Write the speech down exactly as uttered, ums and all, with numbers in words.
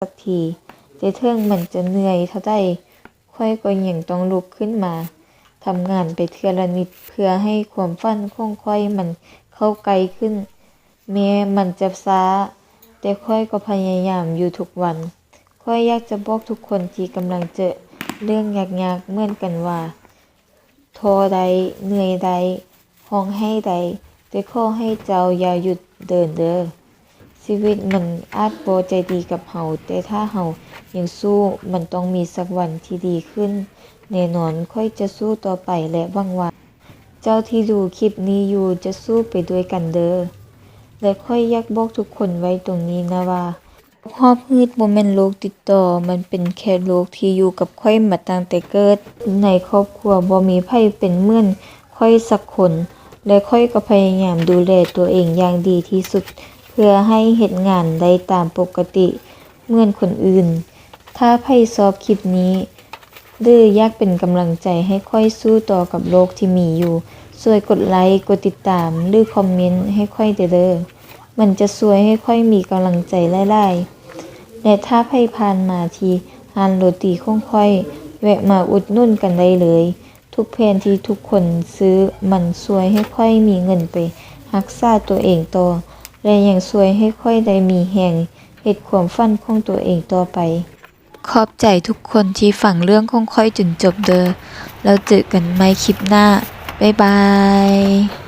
สักที แต่เถิงมันจะเหนื่อยเท่าใด ข้อยก็ยังต้องลุกขึ้นมาทำงานไปเทื่อละนิด เพื่อให้ความฝันของข้อยมันเข้าใกล้ขึ้น แม้มันจะช้า แต่ข้อยก็พยายามอยู่ทุกวัน ข้อยอยากจะบอกทุกคนที่กำลังเจอเรื่องยากๆเหมือนกันว่า ท้อได้ เหนื่อยได้ ร้องไห้ได้ แต่ขอให้เจ้าอย่าหยุดเดินเด้อ ชีวิตมันอาจบ่ใจดีกับเฮา แต่ถ้าเฮายังสู้ มันต้องมีสักวันที่ดีขึ้น แน่นอน ข้อยจะสู้ต่อไป และหวังว่า เจ้าที่ดูคลิปนี้อยู่จะสู้ไปด้วยกันเด้อ และข้อยอยากบอกทุกคนไว้ตรงนี้นะว่า โรคหอบหืดบ่แม่นโรคติดต่อ มันเป็นแค่โรคที่อยู่กับข้อยมาตั้งแต่เกิด ในครอบครัวบ่มีไผเป็นเหมือนข้อยสักคน และข้อยก็พยายามดูแลตัวเองอย่างดีที่สุด เพื่อให้เฮ็ดงานได้ตามปกติเหมือนคนอื่น ถ้าไผชอบคลิปนี้ หรืออยากเป็นกำลังใจให้ข้อยสู้ต่อกับโรคที่มีอยู่ ช่วยกดไลค์ กดติดตาม หรือคอมเมนต์ให้ข้อยเด้อ มันจะช่วยให้ข้อยมีกำลังใจหลายๆ และถ้าไผผ่านมาที่ร้านโรตีของข้อย แวะมาอุดหนุนกันได้เลย ทุกแผ่นที่ทุกคนซื้อ มันช่วยให้ข้อยมีเงินไปรักษาตัวเองต่อ และยังช่วยให้ข้อยได้มีแฮงเฮ็ดความฝันของตัวเองต่อไป ขอบใจทุกคนที่ฟังเรื่องของข้อยจนจบเด้อ แล้วเจอกันใหม่คลิปหน้า บ๊ายบาย